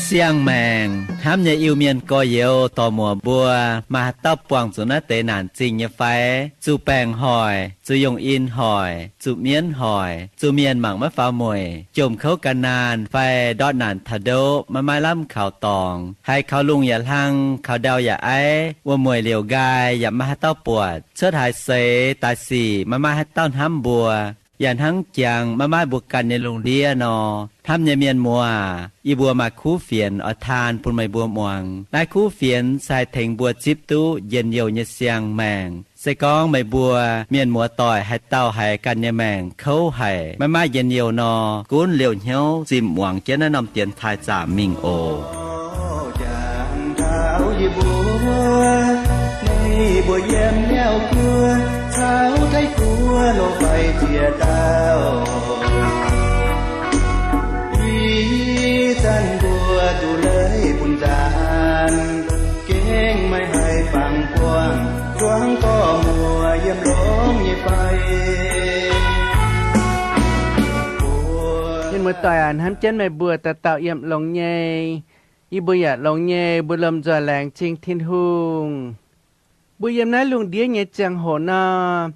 Siang-maengc hnamv nyei Iu-Mienh gorx-youz dorc-muoc mbuo, maaih haaix dauh buangh zuqc naaiv deix naanc zingh nyei fai? Zuqc baengc hoic, zuqc yongh in hoic, zuqc mienv hoic, zuqc mienh mangc maiv faaux mueic, jomc kouv gan naanh fai ndortv naanc taux ndoqv maiv maaih lamh kaux dorngx, haiz kaux lungh yaac hlang, kaux ndau yaac aiv, wuom-mueic liouc nqaai yaac maiv maaih haaix dauh buatc, cuotv haaix seix daaih sic maiv maaih haaix dauh hnamv mbuo, yaac hnangv jangx maiv maaih mbuo ganh nyei lungh ndiev nor. Hnamv nyei mienh muoz, yie mbuo maaih kuv fienx oix taan bun meih mbuo muangx. Naaiv kuv fienx se haih tengx mbuo zipv duqv njien-youh nyei siang-maengc. Se gorngv meih mbuo mienh muoz-doic haaix dauh haiz ganh nyei maengc kouv haic, maiv maaih njien-youh nor, gunv liouh hnyouv zimh muangx jienv naaiv norm dienx taaih zaamc mingh oc. Jangx taux yie mbuo, meih mbuo yiem Niouv Guoqv caux Taiv Guoqv nor fai ziex dauh. Ih zanc mbuo duqv leiz bun nzaanx, gengh maiv haih fangx buangh zuangx dorc-muoc yiem longx nyei fai. Mienh muoz-doic aac, hnamv jienv meih mbuo dauh dauh yiem longx nyei. Yie mbuo yaac longx nyei, mbuo lomh nzoih laengz zingh Tin-Hungh. Mbuo yiem naaiv lungh ndiev nyei ziangh hoc nor,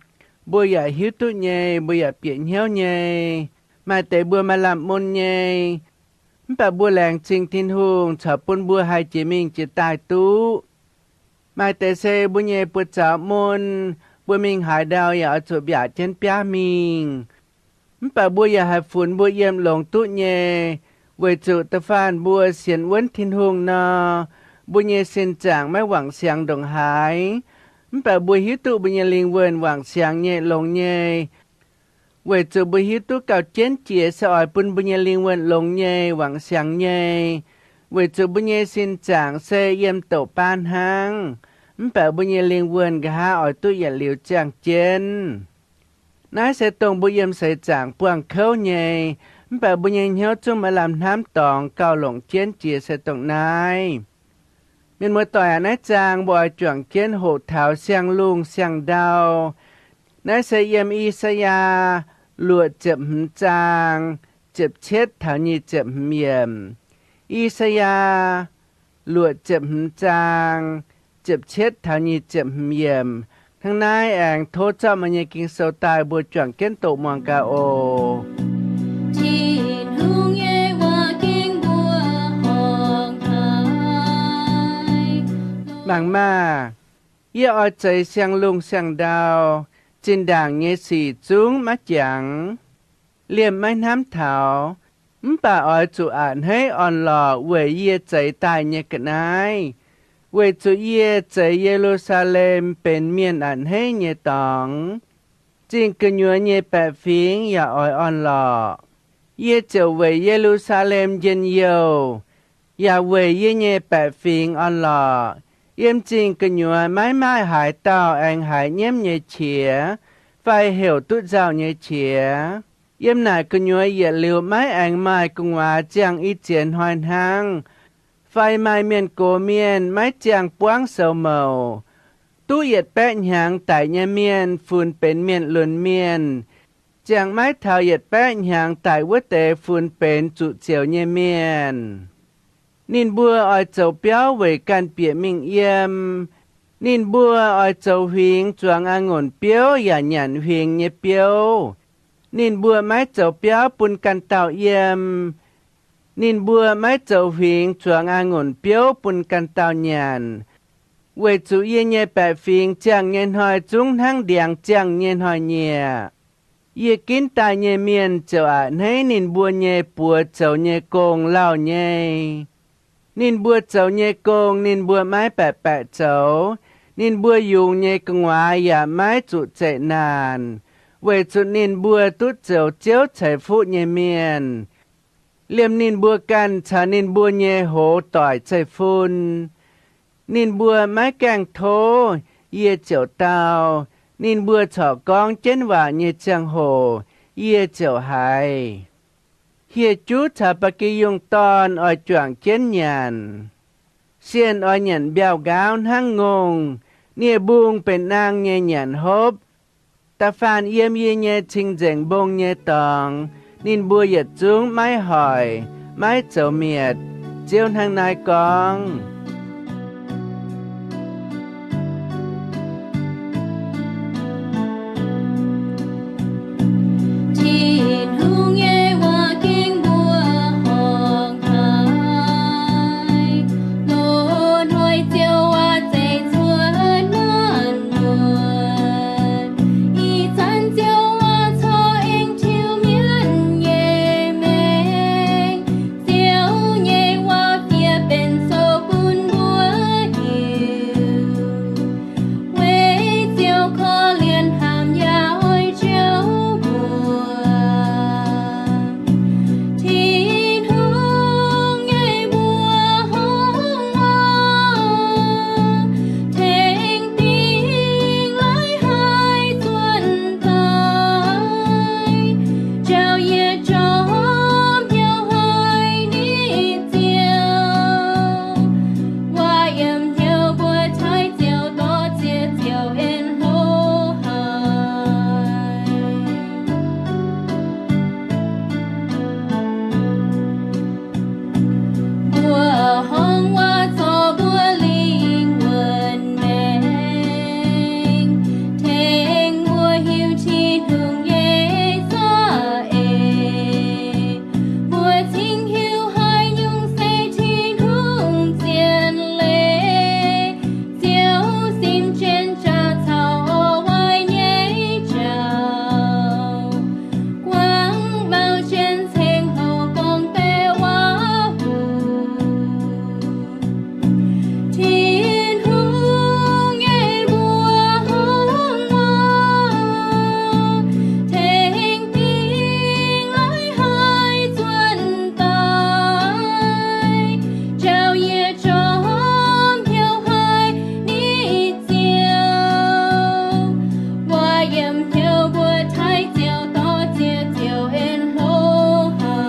mbuo yaac hiuv duqv nyei, mbuo yaac bieqc hnyouv nyei. Maaih deix mbuo maaih lamh mun nyei, mv baac mbuo laengz zingh Tin-Hungh caux bun mbuo haih jiex mingh jiex daaih duqv. Maaih deix se mbuo nyei buoz-zaux mun, mbuo mingh haaix ndau yaac oix zuqc mbiaauc jienv biaav mingh. Mv baac mbuo yaac haih funx mbuo yiem longx duqv nyei, weic zuqc da'faanh mbuo sienx wuonv Tin-Hungh nor, mbuo nyei sin zaangc maiv wangc siangx ndongc haaix. Mv baac mbuo hiuv duqv mbuo nyei lingh wuonh wangc siangx nyei longx nyei, weic zuqc mbuo hiuv duqv gauh jienv jiex se oix bun mbuo nyei lingh wuonh longx nyei, wangc siangx nyei, weic zuqc mbuo nyei sin zaangc se yiem doqc baan hnangv, mv baac mbuo nyei lingh wuonh nqa'haav oix duqv yietc liuz ziangh jienv. Naaiv se dongh mbuo yiem seix zaangc buangh kouv nyei, mv baac mbuo nyei hnyouv zungv maaih lamh hnamv dorngx gauh longc jienv jiex se dongh naaiv. Mienh muoz-doic aac, naaiv zaang mbuo oix juangc jienv hoqc taux siang-lungh siang-ndau. Naaiv se yiem I^saa^yaa luoqc ziepc hmz zaang ziepc cietv taux nyic ziepc hmz yiemc. I^saa^yaa luoqc ziepc hmz zaang ziepc cietv taux nyic ziepc hmz yiemc. Hnangv naaiv aengx tov zorqv meih nyei Ging-Sou daaih mbuo juangc jienv doqc muangx gaax oc. Tin-Hungh nyei waac ging mbuo horngc haic. Mangc maah! Yie oix zeix siang-lungh siang-ndau, zinh ndaangc nyei sic zungv maiv jangx, liemh maiv hnamv taux. Mv baac oix zuqc a'hneiv orn-lorqc weic yie zeix daaih nyei ga'naaiv, weic zuqc yie zeix Ye^lu^saa^lem benx mienh a'hneiv nyei dorngx. Zingh gu'nyuoz nyei baeqc fingx yaac oix orn-lorqc. Yie ziouc weic Ye^lu^saa^lem njien-youh, yaac weic yie nyei baeqc fingx orn-lorqc. Yiem zingh gu'nyuoz maiv maaih haaix dauh aengx haiz nyiemv nyei qiex fai heuc duqv nzauh nyei qiex. Yiem naaic gu'nyuoz yietc liuz maiv aengx maaih gu'nguaaz ziangh i ziex hnoi hnangv, fai maaih mienh gox mienh maiv ziangh buangv sou mouc. Duqv yietc baeqv hnyangx daic nyei mienh funx benx mienh lunx mienh, ziangh maiv taux yietc baeqv hnyangx daic wuov deix funx benx zuqc zioux nyei mienh. Ninh mbuo oix zoux biauv weic ganh bieqc mingh yiem. Ninh mbuo oix zoux huingx zuangx a'ngunc biouv yaac nyanc huingx nyei biouv. Ninh mbuo maiv zoux biauv bun ganh dauh yiem. Ninh mbuo maiv zoux huingx zuangx a'ngunc biouv bun ganh dauh nyanc, weic zuqc yie nyei baeqc fingx ziangh nyei hnoi zungv hnangv ndiangx ziangh nyei hnoi-nyieqc. Yie ginv daaih nyei mienh ziouc a'hneiv ninh mbuo nyei buoz zoux nyei gong lauh nyei. Ninh mbuo zoux nyei gong ninh mbuo maiv baeqc baeqc zoux. Ninh mbuo yungz nyei gu'nguaaz yaac maiv zuqc zeqc naanc, weic zuqc ninh mbuo duqv zoux ziouv ceix fuqv nyei mienh. Liemh ninh mbuo ganh caux ninh mbuo nyei hoz doic zeiv-fun. Ninh mbuo maiv gaengh tov, yie ziouc dau. Ninh mbuo corc gorngv jienv waac nyei ziangh hoc, yie ziouc haiz. Hieh juv caux ba'gi yungh dorn oix juangc jienv nyanc. Sienh oix nyanc mbiauh nqaauv hnangv ngongh. Nie-mbung benx naang nyei nyanc hopv. Da'faanh yiem yie nyei cing-nzengc mbong nyei dorngx, ninh mbuo yietc zungv maiv hoic, maiv zoux mietc. Ziouv hnangv naaiv gorngv. Tin-Hungh nyei waac gengh mbuoqc horngh haic. Loz-hnoi Ziouv waac zeiz cuotv naanc muotc. Ih zanc Ziouv waac corc aengx tiux mienv nyei maengc. Ziouv nyei waac fiev benx sou bun mbuo hiuv. Weic Ziouv korv-lienh hnamv yaac oix njoux mbuo. Tin-Hungh nyei mbuoqc hungh waac tengx dingc laiv haih zuonc daaih. Njaaux yietc jorm hnyouv haic nitv Ziouv. Waac yiem hnyouv mbuo taaih Ziouv, dorh ziex Ziouv en hlo haic. Mbuoqc horngh waac zorc mbuo lingh wuonh maengc, tengx mbuo hiuv Tin-Hungh nyei za'eix. Mbuo cingx hiuv haaix nyungc se Tin-Hungh zien leiz. Ziouv sin jienv jaax caux orv waaic nyei jauv, guangc mauc jienv ceng-houc gorngv-baeqc waac-huc. Tin-Hungh nyei mbuoqc hungh waac tengx dingc laiv haih zuonc daaih. Njaaux yietc jorm hnyouv haic nitv Ziouv. Waac yiem hnyouv mbuo taaih Ziouv, dorh ziex Ziouv en hlo haic.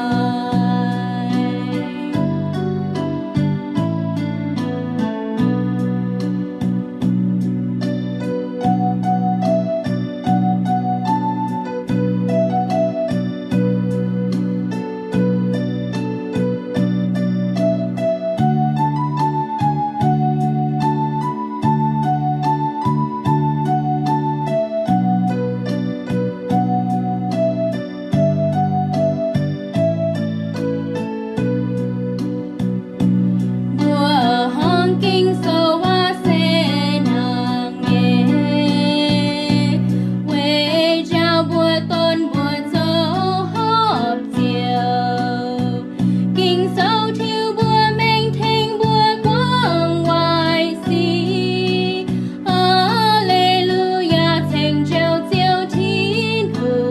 Mbuoqc horngh Ging-Sou waac se hnangv nyei, weic njaaux mbuo donv mbuo zoux horpc Ziouv. Ging-Sou tiuv mbuo mengh tengx mbuo guangc waaic sic. Aa^le^lu^yaa, ceng Njoux Ziouv Tin-Hungh,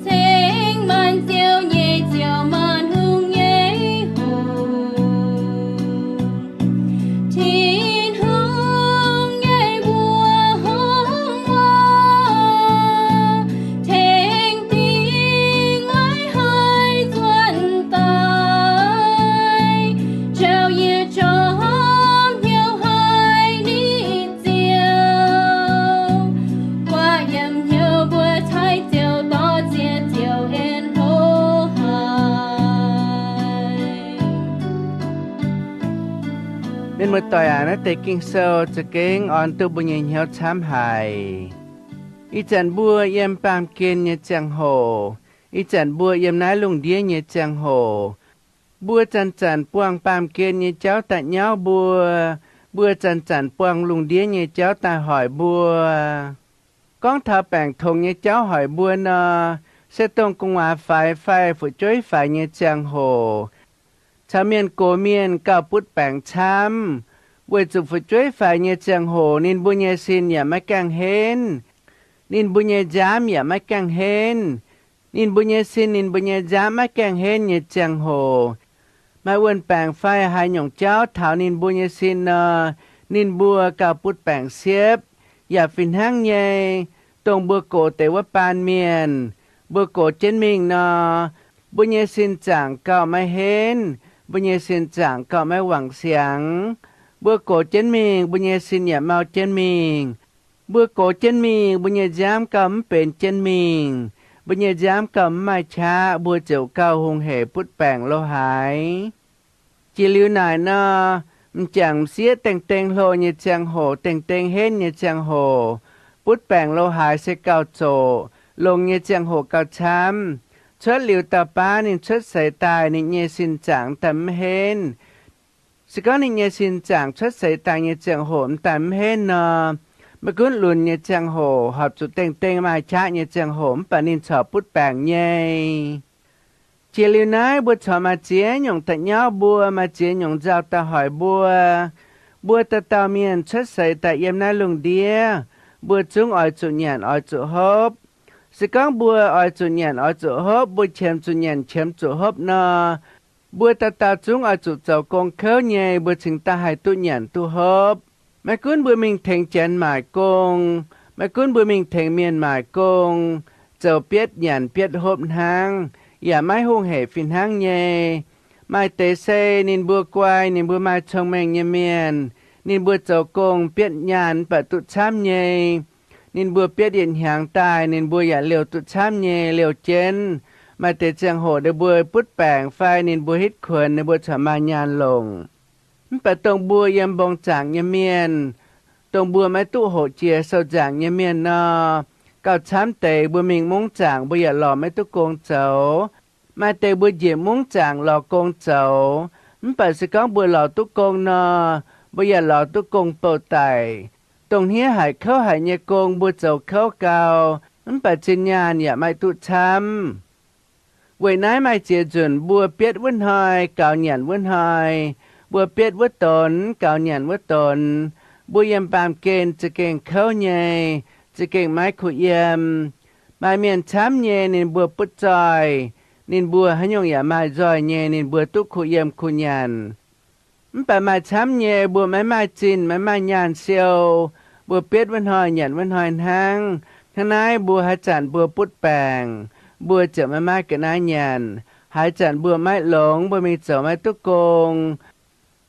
ceng maanc ziouv nyei Ziouv, maanc hungh nyei Hungh. Tin-Hungh nyei mbuoqc hungh waac tengx dingc laiv haih zuonc daaih. Njaaux yietc jorm hnyouv haic nitv Ziouv. Waac yiem hnyouv mbuo taaih Ziouv, dorh ziex Ziouv en hlo haic. Mienh muoz-doic aac, naaiv deix Ging-Sou za'gengh orn duqv mbuo nyei hnyouv camv haic. Ih zanc mbuo yiem baamh gen nyei ziangh hoc, ih zanc mbuo yiem naaiv lungh ndiev nyei ziangh hoc, mbuo zanc-zanc buangh baamh gen nyei jauv daaih nyauv mbuo, mbuo zanc-zanc buangh lungh ndiev nyei jauv daaih hoic mbuo. Gorngv taux baengc tongx nyei jauv hoic mbuo nor, se dongh gu'nguaaz faix fai fu'jueiv faix nyei ziangh hoc, caux mienh gox mienh gauh butv baengc camv. Weic zuqc fu'jueiv faix nyei ziangh hoc ninh mbuo nyei sin yaac maiv gaengh henv, ninh mbuo nyei nziaamv yaac maiv gaengh henv. Ninh mbuo nyei sin, ninh mbuo nyei nziaamv maiv gaengh henv nyei ziangh hoc, maaih wuon-baengc fai haaix nyungc jauv taux ninh mbuo nyei sin nor, ninh mbuo gauh butv baengc siepv. Yaac fih hnangv nyei, dongh mbuo gox deix wuov baan mienh, mbuo gox jienv mingh nor, mbuo nyei sin zaangc gauh maiv henv, mbuo nyei sin zaangc gauh maiv wangc siangx. Mbuo gox jienv mingh, mbuo nyei sin yaac mau jienv mingh. Mbuo gox jienv mingh, mbuo nyei nziaamv gauh mv benx jienv mingh. Mbuo nyei nziaamv gauh mv maaih qaqv, mbuo ziouc gauh hungh hec butv baengc lo haaix. Jiex liuz naaic nor, m'jangc m'sieqv dengh dengh hlo nyei ziangh hoc, dengh dengh henv nyei ziangh hoc, butv baengc lo haaix se gauh zoqc, longx nyei ziangh hoc gauh camv. Cuotv liuz dauh baav ninh cuotv seix daaih, ninh nyei sin zaangc daaih mv henv. Se gorngv ninh nyei sin zaangc cuotv seix daaih nyei ziangh hoc m'daaih mv henv nor, maiv gunv lunx nyei ziangh hoc, horpc zuqc dengh dengh maaih qaqv nyei ziangh hoc, mv baac ninh corc butv baengc nyei. Jiex liuz naaiv mbuo corc maaih ziex nyungc da'nyauv mbuo, maaih ziex nyungc nzauh da'hoic mbuo. Mbuo dauh dauh mienh cuotv seix daaih yiem naaiv lungh ndiev, mbuo zungv oix zuqc nyanc oix zuqc hopv. Se gorngv mbuo oix zuqc nyanc oix zuqc hopv, mbuo qiemx zuqc nyanc qiemx zuqc hopv nor, mbuo dauh dauh zungv oix zuqc zoux gong kouv nyei, mbuo cingx daaih haih duqv nyanc duqv hopv. Maiv gunv mbuo mingh tengx janx maaic gong, maiv gunv mbuo mingh tengx mienh maaic gong, zoux bietv nyanc bietv hopv hnangv, yaac maiv hungh hec fih hnangv nyei. Maaih deix se ninh mbuo guai, ninh mbuo maaih cong-mengh nyei mienh, ninh mbuo zoux gong bietv nyaanh mv baac duqv camv nyei. Ninh mbuo bietv yietc hnyangx daaih ninh mbuo yaac liouh duqv camv nyei, liouh jienv. Maaih deix ziangh hoc ninh mbuo butv baengc fai ninh mbuo hitv kuonx ninh mbuo corc maaih nyaanh longc. Mv baac dongh mbuo yiem mbong zaangc nyei mienh, dongh mbuo maiv duqv hoqc jiex sou nzaangc nyei mienh nor, gauh camv deix mbuo mingh mungv zaangc mbuo yaac lorz maiv duqv gong zoux. Maaih deix mbuo njiec mungv zaangc lorz gong zoux, mv baac se gorngv mbuo lorz duqv gong nor, mbuo yaac lorz duqv gong bouh daic. Dongh hniev haic kouv haic nyei gong mbuo zoux kouv gau, mv baac zinh nyaanh yaac maiv duqv camv. Weic naaiv maaih ziex nzunc mbuo bietv wuov hnoi gaux nyanc wuov hnoi, mbuo bietv wuov donx gaux nyanc wuov donx, mbuo yiem baamh gen za'gengh kouv nyei, za'gengh maiv kuh yiem. Maaih mienh camv nyei, ninh mbuo butv zoih, ninh mbuo haaix nyungc yaac maaih nzoih nyei, ninh mbuo duqv kuh yiem kuh nyanc. Mv baac maaih camv nyei, mbuo maiv maaih zinh, maiv maaih nyaanh siou, mbuo bietv wuov hnoi nyanc wuov hnoi hnangv. Hnangv naaiv mbuo haaix zanc mbuo butv baengc, mbuo ziouc maiv maaih ga'naaiv nyanc. Haaix zanc mbuo maiv longx, mbuo mingh zoux maiv duqv gong,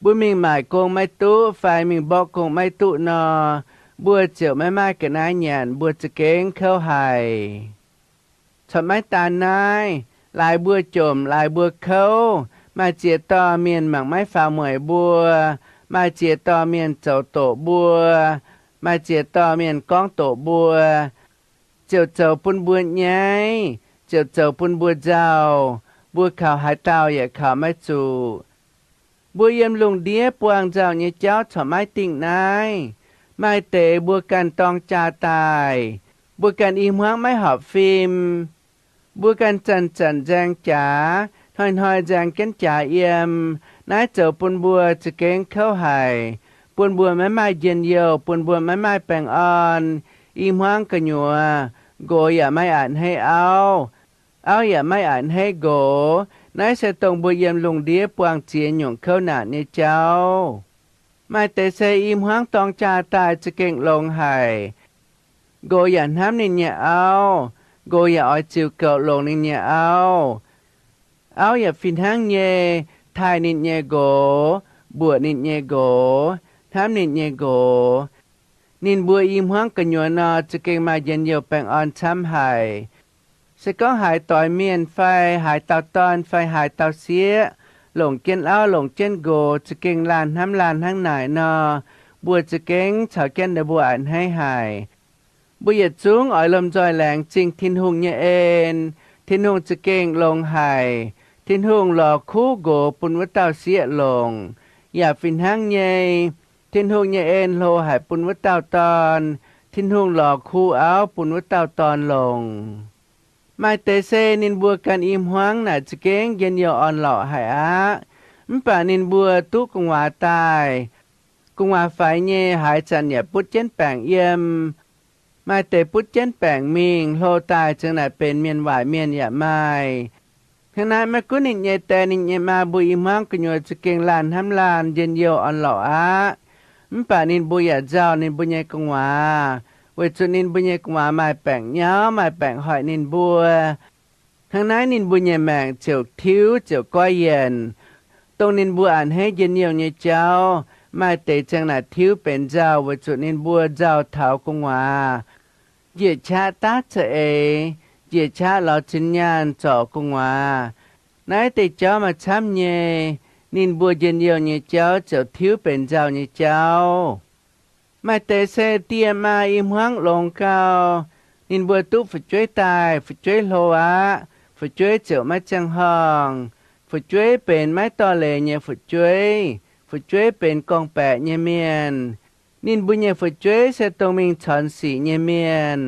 mbuo mingh maaic gong maiv duqv fai mingh mborqv gong maiv duqv nor, mbuo ziouc maiv maaih ga'naaiv nyanc, mbuo za'gengh kouv haic. Corc maiv daan naaiv, laaix mbuo jomc, laaix mbuo kouv. Maaih ziex dorh mienh mangc maiv faaux mueic mbuo. Maaih ziex dorh mienh zoux doqc mbuo. Maaih ziex dorh mienh gorngv doqc mbuo, ziouc zoux bun mbuo nyaiv, ziouc zoux bun mbuo nzauh. Mbuo kaux haaix dauh yaac kaux maiv zuqc. Mbuo yiem lungh ndiev buangh nzauh nyei jauv corc maiv dingh naaiv. Maaih deix mbuo ganh dorng jaa daaih, mbuo ganh i hmuangv maiv horpc fim. Mbuo ganh zanc-zanc nzaeng jaax, hnoi-hnoi nzaeng jienv jaax yiem. Naaiv zoux bun mbuo za'gengh kouv haic, bun mbuo maiv maaih njien-youh, bun mbuo maiv maaih baengh orn. I hmuangv gu'nyuoz, nqox yaac maiv a'hneiv auv, auv yaac maiv a'hneiv nqox. Naaiv se dongh mbuo yiem lungh ndiev buangh ziex nyungc kouv naanc nyei jauv. Maaih deix se i hmuangv dorng jaa daaih za'gengh longx haic. Nqox yaac hnamv ninh nyei auv. Nqox yaac oix ziux goux longx ninh nyei auv. Auv yaac fih hnangv nyei, taaih ninh nyei nqox, mbuoqc ninh nyei nqox, hnamv ninh nyei nqox. Ninh mbuo i hmuangv gu'nyuoz nor, za'gengh maaih njien-youh baengh orn camv haic. Se gorngv haaix doix mienh fai haaix dauh dorn fai haaix dauh sieqv, longc jienv auv longc jienv nqox, za'gengh laanh hnamv laanh hnangv naaic nor, mbuo za'gengh caux jienv ninh mbuo a'hneiv haic. Mbuo yietc zungv oix lomh nzoih laengz zingh Tin-Hungh nyei en. Tin-Hungh za'gengh longx haic. Tin-Hungh lorz kuv nqox bun wuov dauh sieqv longc. Yaac fih hnangv nyei, Tin-Hungh nyei en hlo haic bun wuov dauh dorn. Tin-Hungh lorz kuv auv bun wuov dauh dorn longc. Maaih deix se ninh mbuo ganh i hmuangv naaic za'gengh njien-youh orn-lorqc haic aqv. Mv baac ninh mbuo duqv gu'nguaaz daaih, gu'nguaaz faix nyei, haaix zanc yaac butv jienv baengc yiem. Maaih deix butv jienv baengc mingh, hlo daaih ziang naaic benx mienh waaic mienh yaac maaih. Hnangv naaiv, maiv gunv ninh nyei die ninh nyei maa mbuo i hmuangv gu'nyuoz za'gengh laanh hnamv laanh, njien-youh orn-lorqc aqv. Mv baac ninh mbuo yaac nzauh ninh mbuo nyei gu'nguaaz, weic zuqc ninh mbuo nyei gu'nguaaz maaih baengc nyauv, maaih baengc hoic ninh mbuo. Hnangv naaiv ninh mbuo nyei maengc ziouc tiuv ziouc goiv yienc. Dongh ninh mbuo a'hneiv njien-youh nyei jauv, maaih deix ziang naaic tiuv benx nzauh weic zuqc ninh mbuo nzauh taux gu'nguaaz, njiec qaqv daav za'eix, njiec qaqv lorz cin nyaanh zorc gu'nguaaz. Naaiv deix jauv maaih camv nyei. Ninh mbuo njien-youh nyei jauv ziouc tiuv benx nzauh nyei jauv. Maaih deix se dieh maa i hmuangv longx gau, ninh mbuo duqv fu'jueiv daaih, fu'jueiv hlo aqv, fu'jueiv ziouc maiv ziangh horngh. Fu'jueiv benx maiv dorh leiz nyei fu'jueiv, fu'jueiv benx gorngv-baeqc nyei mienh. Ninh mbuo nyei fu'jueiv se dongh mingh cornx sic nyei mienh.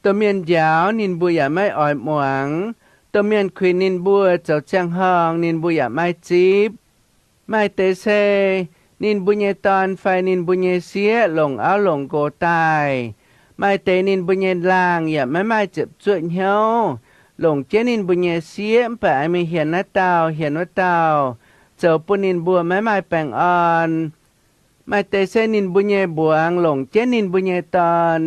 Domh mienh njaaux ninh mbuo yaac maiv oix muangx. Domh mienh kuinx ninh mbuo zoux ziangh horngh, ninh mbuo yaac maiv zipv. Maaih deix se ninh mbuo nyei dorn fai ninh mbuo nyei sieqv longc auv longc nqox daaih. Maaih deix ninh mbuo nyei laangh yaac maiv maaih ziepc zuoqv hnyouv, longc jienv ninh mbuo nyei sieqv mv baac aengx mingh hienx naaiv dauh hienx wuov dauh, zoux bun ninh mbuo maiv maaih baengh orn. Maaih deix se ninh mbuo nyei mbuangz longc jienv ninh mbuo nyei dorn,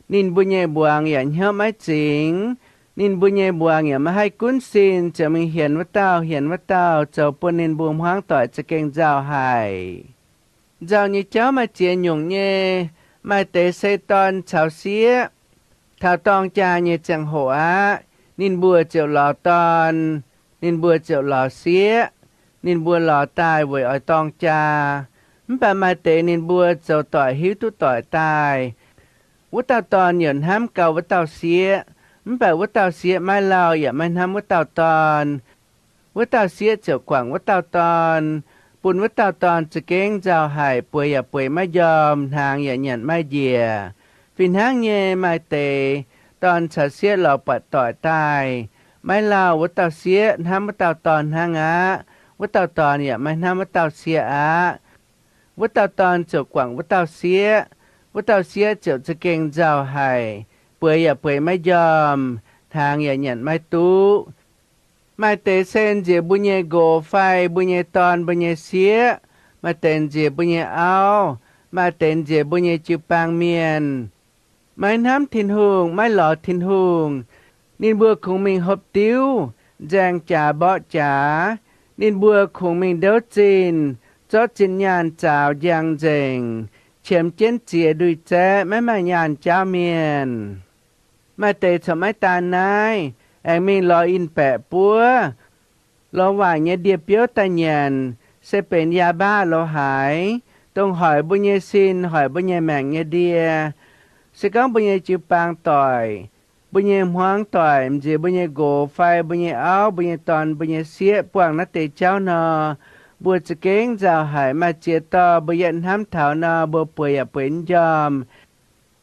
ninh mbuo nyei mbuangz yaac hnyouv maiv zingx. Ninh mbuo nyei mbuangz yaac maiv haih gunv sin, ziouc mingh hienx wuov dauh hienx wuov dauh, zoux bun ninh mbuo hmuangv doic za'gengh nzauh haic. Nzauh nyei jauv maaih ziex nyungc nyei. Maaih deix se dorn caux sieqv taux dorng jaa nyei ziangh hoc aqv, ninh mbuo ziouc lorz dorn, ninh mbuo ziouc lorz sieqv. Ninh mbuo lorz daaih weic oix dorng jaa. Mv baac maaih deix ninh mbuo zoux doic hiuv duqv doic daaih, wuov dauh dorn yaac hnamv gau wuov dauh sieqv, mv baac wuov dauh sieqv maiv lauh yaac maiv hnamv wuov dauh dorn. Wuov dauh sieqv ziouc guangc wuov dauh dorn, bun wuov dauh dorn za'gengh nzauh haic, bueix yaac bueix maiv njormh, hnaangx yaac nyanc maiv njiec. Fih hnangv nyei, maaih deix dorn caux sieqv lorz buatc doic daaih, maiv lauh wuov dauh sieqv hnamv wuov dauh dorn hnangv aqv, wuov dauh dorn yaac maiv hnamv wuov dauh sieqv aqv. Wuov dauh dorn ziouc guangc wuov dauh sieqv, wuov dauh sieqv ziouc za'gengh nzauh haic, bueix yaac bueix maiv njormh, hnaangx yaac nyanc maiv duqv. Maaih deix se nziex mbuo nyei nqox fai mbuo nyei dorn, mbuo nyei sieqv, maaih deix nziex mbuo nyei auv, maaih deix nziex mbuo nyei jiu-baang mienh, maiv hnamv Tin-Hungh, maiv lorz Tin-Hungh. Ninh mbuo kungx mingh hopv diuv, nzaeng jaax mborqv jaax. Ninh mbuo kungx mingh ndouv zinh, zorqv zinh nyaanh zaaux njang nzengc, qiemx jienv ziex ndui-zaeqv, maiv maaih nyaanh jaauv mienh. Maaih deix corc maiv daan naaiv, aengx mingh lorz in-baeqc buov, lorz waaic nyei ndie-biouv daaih nyanc, se benx ยาบ้า lo haaix, dongh hoic mbuo nyei sin, hoic mbuo nyei maengc nyei ndie. Se gorngv mbuo nyei jiu-baang doic, mbuo nyei hmuangv doic, nziex mbuo nyei nqox fai mbuo nyei auv, mbuo nyei dorn, mbuo nyei sieqv buangh naaiv deix jauv nor, mbuo za'gengh nzauh haic. Maaih ziex dorh mbuo yietv hnamv taux nor, mbuo bueix yaac bueix mv njormh.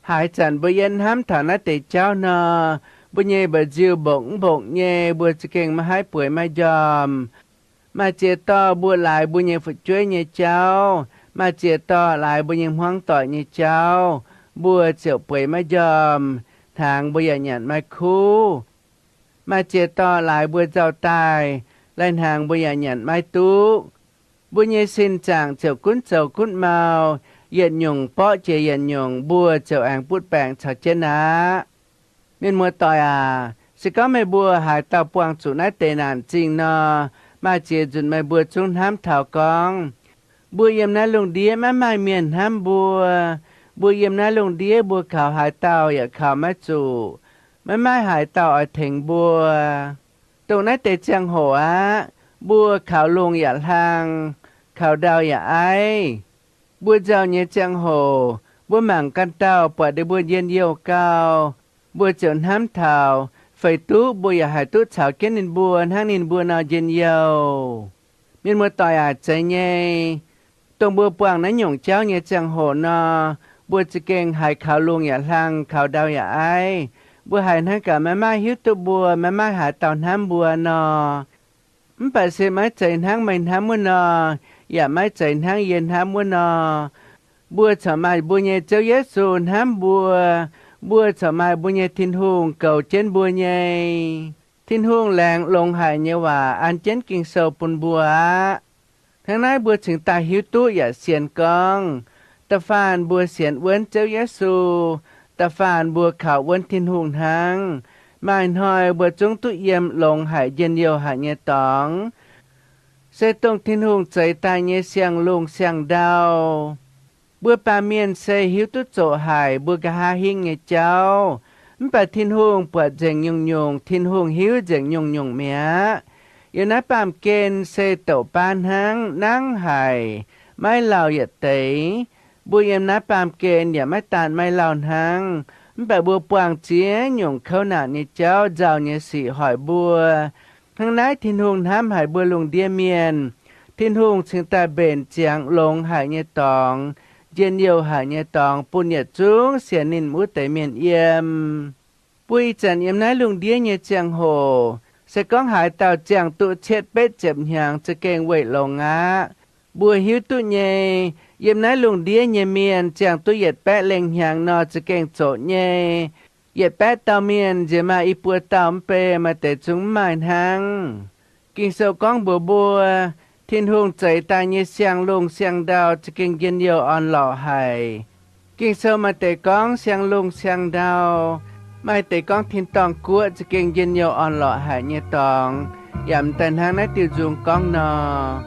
Haaix zanc mbuo yietv hnamv taux naaiv deix jauv nor, mbuo nyei mba'nziu mbongc mv mbongc nyei, mbuo za'gengh maiv haih bueix maiv njormh. Maaih ziex dorh mbuo laaix mbuo nyei fu'jueiv nyei jauv, maaih ziex dorh laaix mbuo nyei hmuangv doic nyei jauv, mbuo ziouc bueix maiv njormh, hnaangx mbuo yaac nyanc maiv kuv. Maaih ziex dorh laaix mbuo nzauh daaih, lai-hnaangx mbuo yaac nyanc maiv duqv. Mbuo nyei sin zaangc ziouc gunv zoux gunv mau, yietc nyungc borqv jiex yietc nyungc, mbuo ziouc aengx butv baengc caux jienv aqv. Mienh muoz-doic aac, se gorngv meih mbuo haaix dauh buangh zuqc naaiv deix naanc zingh nor, maaih ziex nzunc meih mbuo zungv hnamv taux gorngv, mbuo yiem naaiv lungh ndiev maiv maaih mienh hnamv mbuo. Mbuo yiem naaiv lungh ndiev mbuo kaux haaix dauh yaac kaux maiv zuqc, maiv maaih haaix dauh oix tengx mbuo. Dongh naaiv deix ziangh hoc aqv, mbuo kaux lungh yaac hlang, kaux ndau yaac aiv. Mbuo nzauh nyei ziangh hoc, mbuo mangc ganh dauh buatc ninh mbuo njien-youh gau, mbuo ziouc hnamv taux feix duqv mbuo yaac haih duqv caux jienv ninh mbuo hnangv ninh mbuo nor njien-youh. Mienh muoz-doic aac, zeiz nyei. Dongh mbuo buangh naaiv nyungc jauv nyei ziangh hoc nor, mbuo za'gengh haiz kaux lungh yaac hlang, kaux ndau yaac aiv. Mbuo haiz hnangv gaax maiv maaih hiuv duqv mbuo, maiv maaih haaix dauh hnamv mbuo nor. Mv baac se maiv zeiz hnangv meih hnamv wuov nor, yaac maiv zeiz hnangv yie hnamv wuov nor. Mbuo corc maaih mbuo nyei Ziouv Yesu hnamv mbuo. Mbuo corc maaih mbuo nyei Tin-Hungh goux jienv mbuo nyei. Tin-Hungh laengz longx haic nyei waac an jienv Ging-Sou bun mbuo aqv. Hnangv naaiv mbuo cingx daaih hiuv duqv yaac sienx gorngv, da'faanh mbuo sienx wuonv Ziouv Yesu, da'faanh mbuo kaux wuonv Tin-Hungh hnangv, maaih hnoi mbuo zungv duqv yiem longx haic, njien-youh haic nyei dorngx, se dongh Tin-Hungh zeix daaih nyei siang-lungh siang-ndau. Mbuo baamh mienh se hiuv duqv zoqc haic mbuo nqa'haav hingv nyei jauv. Mv baac Tin-Hungh buatc nzengc nyungc-nyungc, Tin-Hungh hiuv nzengc nyungc-nyungc mi'aqv. Yiem naaiv baamh gen se douc baan hnangv, nangv haic, maiv lauh yietc deix. Mbuo yiem naaiv baamh gen yaac maiv daan maiv lauh hnangv, mv baac mbuo buangh ziex nyungc kouv naanc nyei jauv, nzauh nyei sic hoic mbuo. Hnangv naaiv Tin-Hungh hnamv haic mbuo lungh ndiev mienh. Tin-Hungh cingx daaih mbenc ziangx longx haic nyei dorngx, njien-youh haic nyei dorngx bun yietc zungv sienx ninh wuov deix mienh yiem. Mbuo ih zanc yiem naaiv lungh ndiev nyei ziangh hoc, se gorngv haaix dauh ziangh duqv cietv betv ziepc hnyangx za'gengh weic longx aqv. Mbuo hiuv duqv nyei, yiem naaiv lungh ndiev nyei mienh ziangh duqv yietc baeqv lengh hnyangx nor za'gengh zoqc nyei. Yietc baeqv dauh mienh nziex maaih i buo dauh mv bei, maaih deix zungv mv maaih hnangv. Ging-Sou gorngv mbuox mbuo, Tin-Hungh zeix daaih nyei siang-lungh siang-ndau za'gengh njien-youh orn-lorqc haic. Ging-Sou maaih deix gorngv siang-lungh siang-ndau, maaih deix gorngv tin-dorngh guoqv za'gengh njien-youh orn-lorqc haic nyei dorngx, yaac m'daaih hnangv naaiv diuh nzung gorngv nor.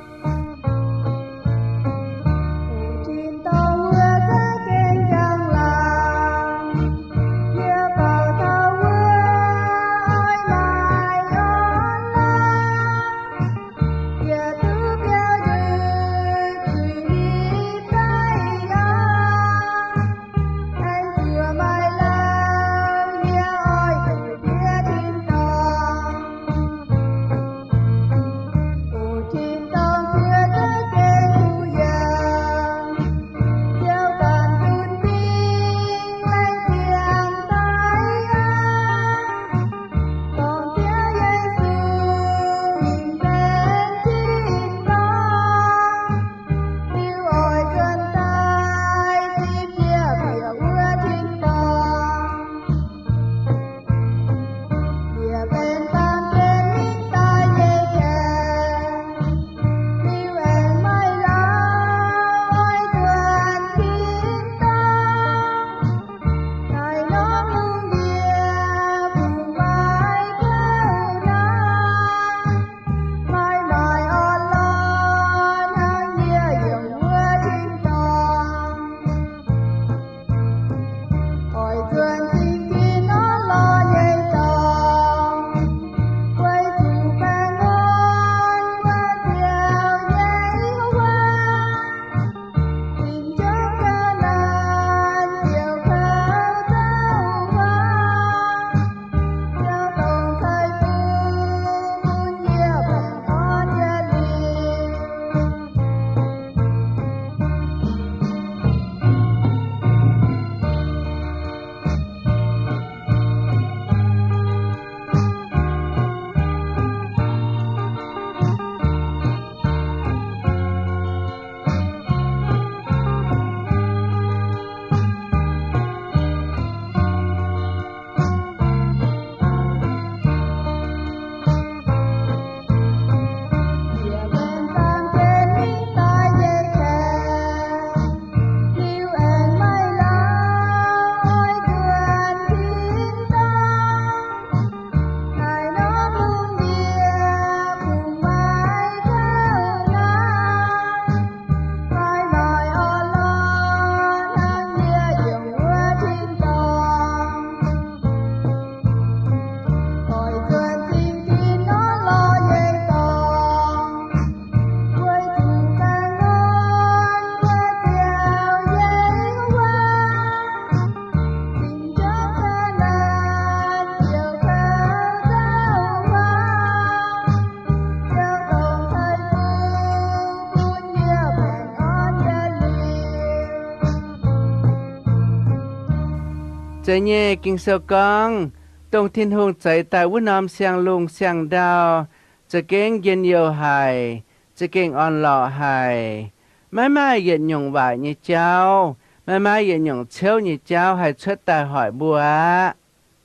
Zeiz nyei, Ging-Sou gorngv, dongh Tin-Hungh zeix daaih wuov norm siang-lungh siang-ndau za'gengh njien-youh haic, za'gengh orn-lorqc haic. Maiv maaih yietc nyungc waaic nyei jauv, maiv maaih yietc nyungc ciouv nyei jauv haih cuotv daaih hoic mbuo aqv.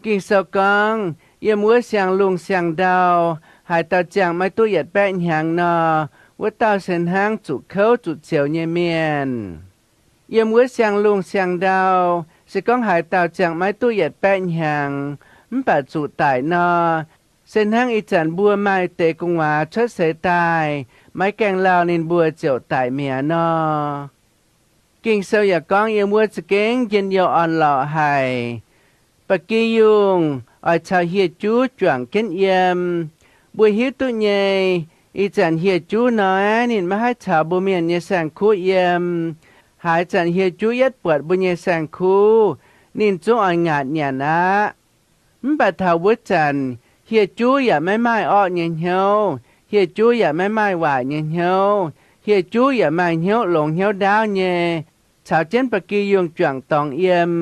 Ging-Sou gorngv, yiem wuov siang-lungh siang-ndau, haaix dauh ziangh maiv duqv yietc baeqv hnyangx nor, wuov dauh se hnangv zuqc kouv zuqc zioux nyei mienh. Yiem wuov siang-lungh siang-ndau, se gorngv haaix dauh ziangh maiv duqv yietc baeqv hnyangx mv baac zuqc daic nor, se hnangv ih zanc mbuo maaih deix gu'nguaaz cuotv seix daaih, maiv gaengh lauh ninh mbuo ziouc daic mi'aqv nor. Ging-Sou yaac gorngv yiem wuov za'gengh njien-youh orn-lorqc haic. Ba'gi yungh oix caux hieh juv juangc jienv yiem. Mbuo hiuv duqv nyei, ih zanc hieh juv nor, ninh maiv haih caux mbuo mienh nyei saeng-kuv yiem. Haaix zanc hieh juv yietv buatc mbuo nyei saeng-kuv, ninh zungv oix ngaatc nyanc aqv. Mv baac taux wuov zanc, hieh juv yaac maiv maaih orqv nyei hnyouv, hieh juv yaac maiv maaih waaic nyei hnyouv, hieh juv yaac maaih hnyouv longx hnyouv ndaauv nyei, caux jienv ba'gi yungh juangc dorngx yiem.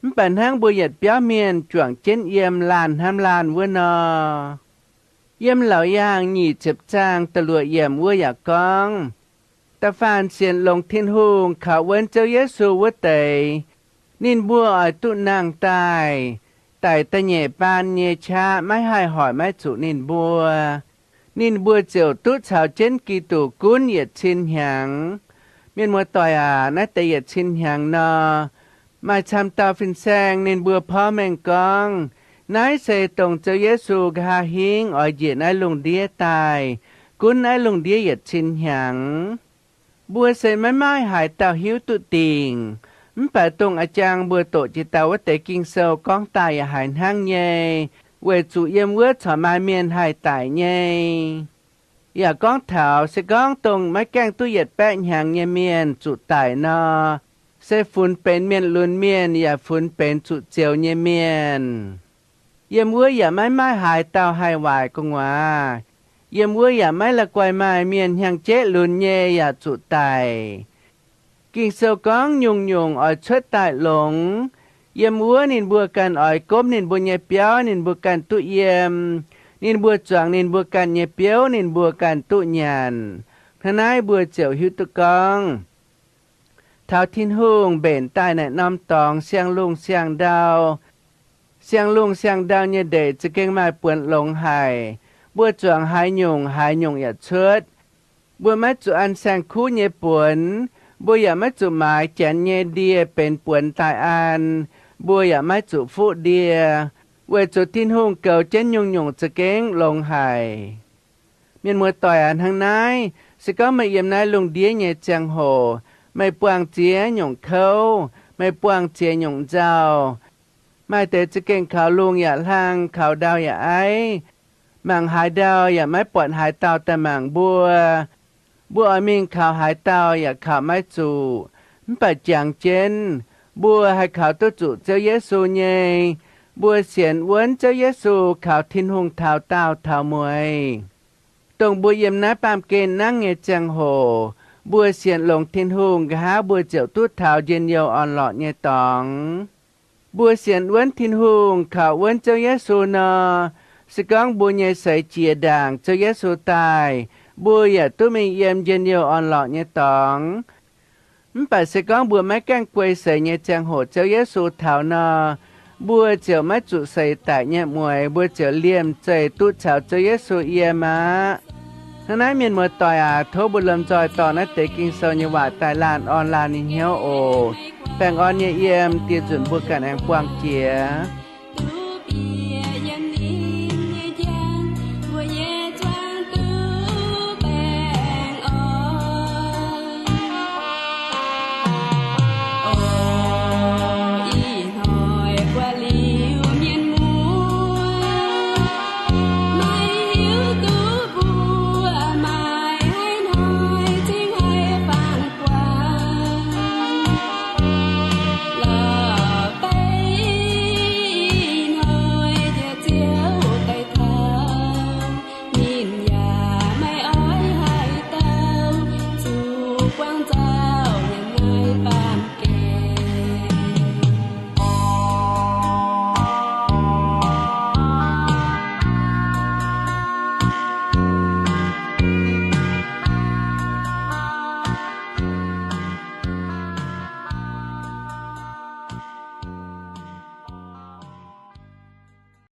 Mv baac hnangv mbuo yietc biauv mienh juangc jienv yiem laanh hnamv laanh wuov nor. Yiem Laauc Yaangh nyic ziepc zaang da'luoqc yiemc wuov yaac gorngv, da'faanh sienx longx Tin-Hungh kaux wuonv Ziouv Yesu wuov deix, ninh mbuo oix duqv nangh daaih, daic da'nyeic baan nyei qaqv maiv haih hoic maiv zuqc ninh mbuo. Ninh mbuo ziouc duqv caux jienv Giduc gunv yietc cin hnyangx. Mienh muoz-doic aac, naaiv deix yietc cin hnyangx nor, maaih camv dauh fin-saeng ninh mbuo porv mengh gorngv, naaiv se dongh Ziouv Yesu nqa'haav hingv oix njiec naaiv lungh ndiev daaih, gunv naaiv lungh ndiev yietc cin hnyangx. Mbuo se maiv maaih haaix dauh hiuv duqv dingc. Mv baac dongh a'jang mbuo doqc jiex daaih wuov deix Ging-Sou gorngv daaih yaac haiz hnangv nyei, weic zuqc yiem wuov corc maaih mienh haih daic nyei. Yaac gorngv taux se gorngv dongh maiv gaengh duqv yietc baeqv hnyangx nyei mienh zuqc daic nor, se funx benx mienh lunx mienh yaac funx benx zuqc zioux nyei mienh. Yiem wuov yaac maiv maaih haaix dauh haih waaic gu'nguaaz. Yiem wuov yaac maiv la'guaih maaih mienh hnyangx-jeiv lunx nyei yaac zuqc daic. Ging-Sou gorngv nyungc-nyungc oix cuotv daaih longx. Yiem wuov ninh mbuo ganh oix gomv ninh mbuo nyei biauv ninh mbuo ganh duqv yiem. Ninh mbuo zuangx ninh mbuo ganh nyei biouv ninh mbuo ganh duqv nyanc. Hnangv naaiv mbuo ziouc hiuv duqv gorngv, taux Tin-Hungh mbenc daaih naaic norm dorngx siang-lungh siang-ndau, siang-lungh siang-ndau nyei ndeic za'gengh maaih buonx longx haic. Mbuo zuangx haaix nyungc, haaix nyungc yaac cuotv. Mbuo maiv zuqc an saeng-kuv nyei buonx. Mbuo yaac maiv zuqc maaiz janx nyei ndie benx buonx daaih an. Mbuo yaac maiv zuqc fuqv ndie, weic zuqc Tin-Hungh goux jienv nyungc-nyungc za'gengh longx haic. Mienh muoz-doic aac, hnangv naaiv, se gorngv meih yiem naaiv lungh ndiev nyei ziangh hoc, meih buangh ziex nyungc kouv, meih buangh ziex nyungc nzauh, maaih deix za'gengh kaux lungh yaac hlang, kaux ndau yaac aiv, mangc haaix ndau yaac maiv buatc haaix dauh daaih mangc mbuo. Mbuo oix mingh kaux haaix dauh yaac kaux maiv zuqc. Mv baac jangx jienv, mbuo haih kaux duqv zuqc Ziouv Yesu nyei. Mbuo sienx wuonv Ziouv Yesu kaux Tin-Hungh taux daauh taux mueiz. Dongh mbuo yiem naaiv baamh gen nangv nyei ziangh hoc, mbuo sienx longx Tin-Hungh nqa'haav mbuo ziouc duqv taux njien-youh orn-lorqc nyei dorngx. Mbuo sienx wuonv Tin-Hungh kaux wuonv Ziouv Yesu nor, se gorngv mbuo nyei seix jiex ndaangc Ziouv Yesu daaih, mbuo yaac duqv mingh yiem njien-youh orn-lorqc nyei dorngx. Mv baac se gorngv mbuo maiv gaengh guei seix nyei ziangh hoc Ziouv Yesu taux nor, mbuo ziouc maiv zuqc seix daic nyei mueix, mbuo ziouc liemh zeih duqv caux Ziouv Yesu yiem aqv. Hnangv naaiv, mienh muoz-doic aac, tov mbuo lomh nzoih dorh naaiv deix Ging-Sou nyei waac daaih laanh orn laanh nyei hnyouv oc. Baengh orn nyei yiem, dieh nzunc mbuo ganh aengx buangh jiex.